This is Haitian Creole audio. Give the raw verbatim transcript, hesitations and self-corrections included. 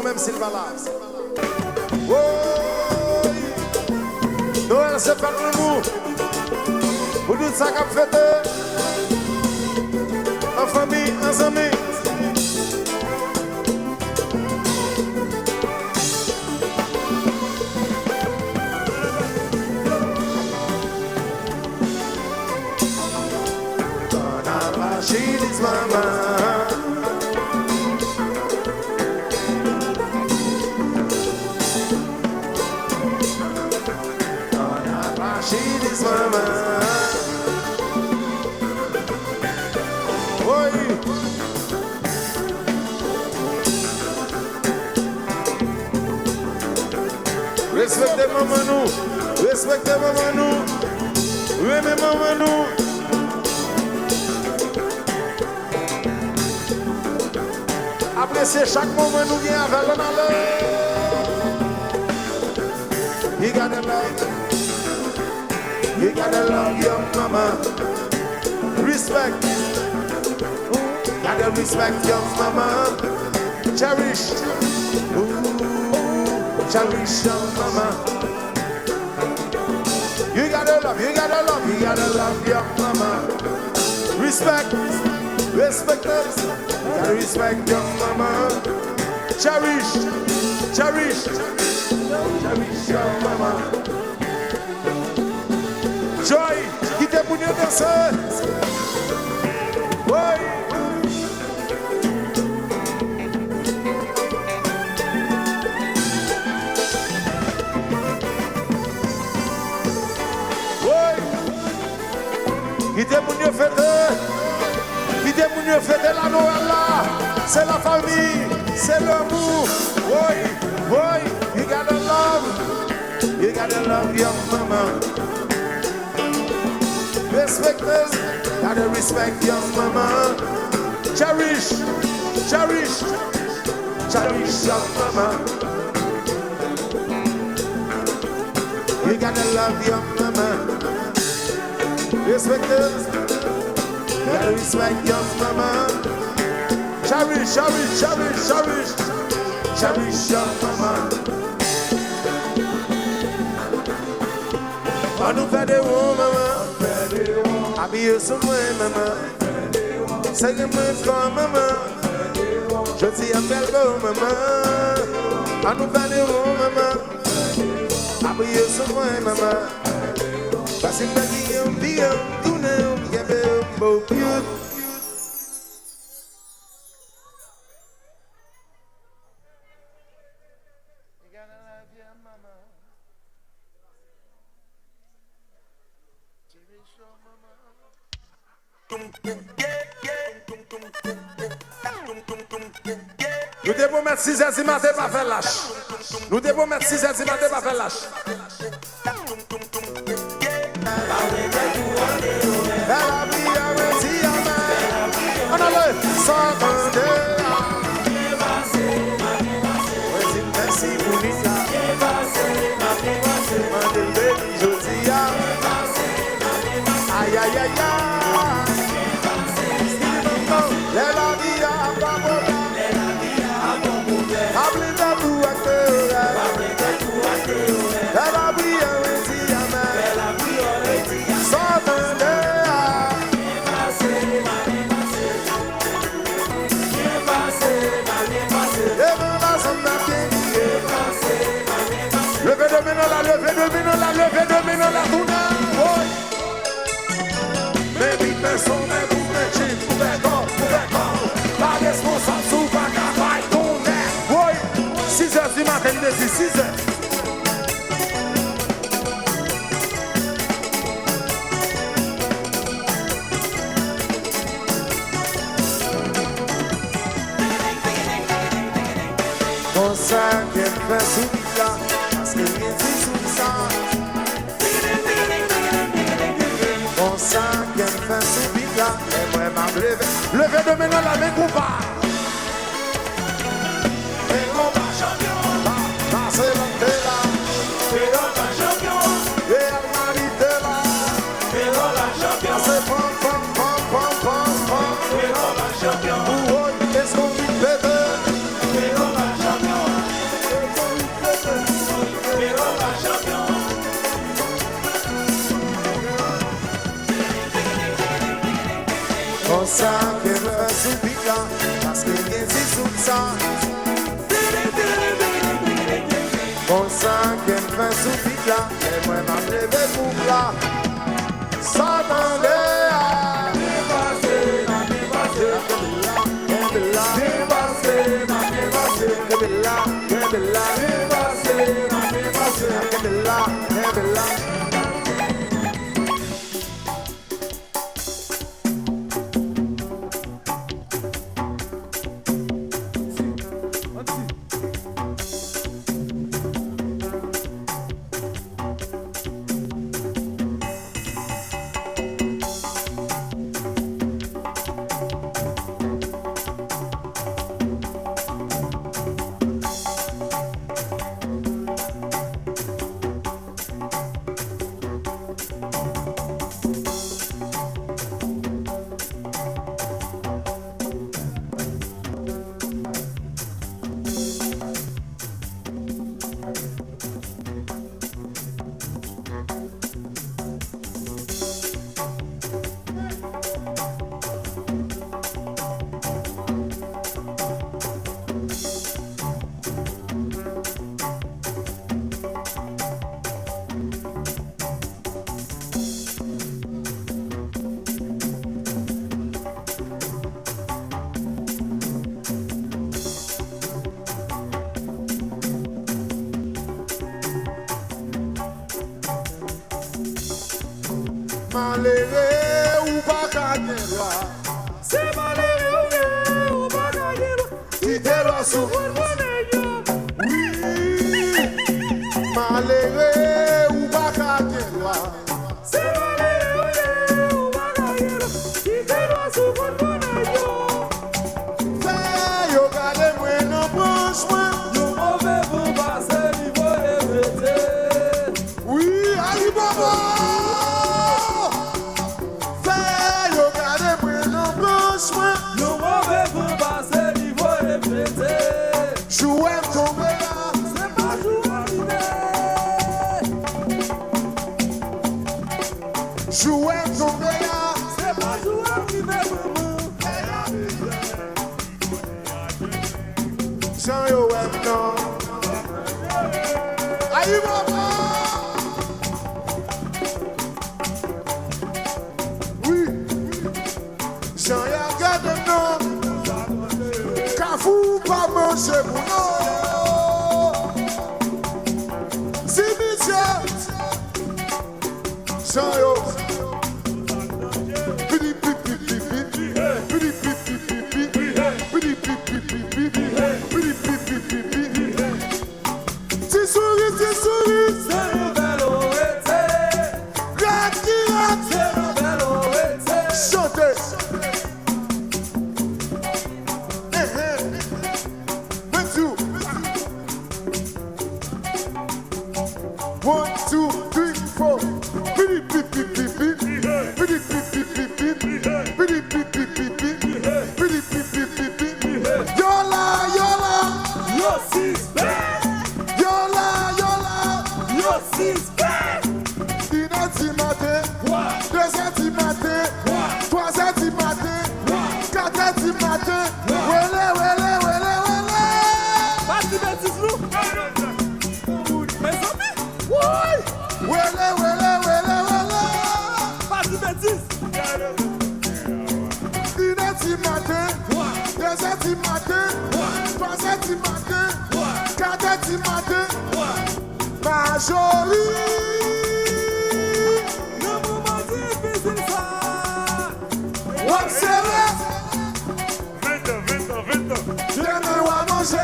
Menm si l pa la. Woy! Nwèl se fèt lanmou. Pou tout sa k ap fete. An fanmi, an zanmi. Gonna buy she this mama. Gonna buy she this mama. Woy! Respekte manman nou. Respekte manman nou. Renmen manman nou. Apresye chak moman nou gen avè l. Ann ale. You gotta love. You gotta love your mama. Respect. Gotta respect your mama. Cherish. Ooh, cherish your mama. You gotta love, you gotta love, you gotta love your mama. Respect. Respect. You gotta respect your mama. Cherish. Cherish. Cherish your mama. Joy, kite moun yo danse. Woy. Woy. Kite moun yo fete. Kite moun yo fete la Nwèl la. Se la fanmi. Se lanmou. Woy. Woy. You gotta love. You gotta love your mama. Respect them. Gotta respect your mama. Cherish, cherish, cherish your mama. You gotta love your mama. Respect them. Gotta respect your mama. Cherish, cherish, cherish, cherish. Cherish your mama. Ann nou fè de won, manman. Apiye sou mwen, manman. Sere mwen fò, manman. Jodi a bèl bo, manman. Ann nou fè de won, manman. Apiye sou mwen, manman. Pase m pa gen yon pi, yon tounen, yon kenbe, yon bo, pyut. Nou te pwomèt sizè di maten pa fè lach. Nou te pwomèt sizè di maten pa fè lach. Bèl lavi a redi a mè. Ann ale. Sa tande a. Mwen di mèsi pou nit la. Mande l beni jodi a. Ayayayay. Lè lavi a ap ba pwoblèm. Pa bliye tou ak te rèv. Lè lavi a redi a mè. Sa w tande a. Devan masanm n ap gen kriye. Leve de men nan la, leve de men nan la, leve de men nan la, tounen. Woy. Men bit, men son, men bouk, men chin, ouvè kò, ouvè kò. Pa responsab si w pa ka bay tounen. Woy. Sizè di maten, li te di sizè. Konsa kè m fè sou bit la, paske m gen ti souri sa. Konsa kè m fè sou bit la, e mwen m ap leve. Leve de men nan la, men konpa. Men konpa chanpyon. Pa, pase lòt te la. Real pa chanpyon. Real Madrid te la. Real pa chanpyon. Pase pam, pam, pam. Real pa chanpyon. Pou woy, èske w vin pete? Real pa chanpyon. Konsa ke m fè sou bit la, lè mwen m ap leve gwoup la. Sa tande a. Kenbe la, kenbe la, kenbe la, kenbe la. Kenbe la, kenbe la. Malere, ou pa ka gen lwa. Se malere ou ye, ou pa ka gen lwa. Kite lwa sou. Wi. Malere, ou pa ka gen lwa. Se malere ou ye, ou pa ka gen lwa. Kite lwa sou. Fè yo gade mwen nan branch mwen. Yon move van pase, li voye pete. Wi, Ayibobo! Fè yo gade mwen nan branch mwen. Yon move van pase, li voye pete. Jou wè m tonbe a. Se pa jou a rive. Jou wè m tonbe a. Se pa jou a rive, manman. Jan yo wè m nan. Ayibobo! Wi. Jan y ap gade m nan. Kafou pa manje moun non. Simitye. Jan yo. Pidi pi pi pi pi. Pidi pi pi pi pi. Pidi pi pi pi pi. Pidi pi pi pi pi. Ti sourit, ti sourit. Se nouvèl ou rete. Rad ki rad. Se nouvèl ou rete. Chante. Eh, eh. Mwen di w. One, two, three, four. Pidi pi pi pi pi. Pidi pi pi pi pi. Pidi pi pi pi pi. Pidi pi pi pi pi. Yo la, yo la. Yo sispèk. Yo la, yo la. Yo sispèk. Inè di maten. Dezè di maten. Twazè di maten. Katè di maten. Wele, wele, wele, wele. Pa di betiz nou. Mezanmi. Woy. Wele, wele, wele, wele. Pa di betiz. Inè di maten, dezè di maten, twazè di maten, katè di maten. Majori. Nan moman difisil sa, w ap sere. Ventan, ventan, ventan. Demen w a manje.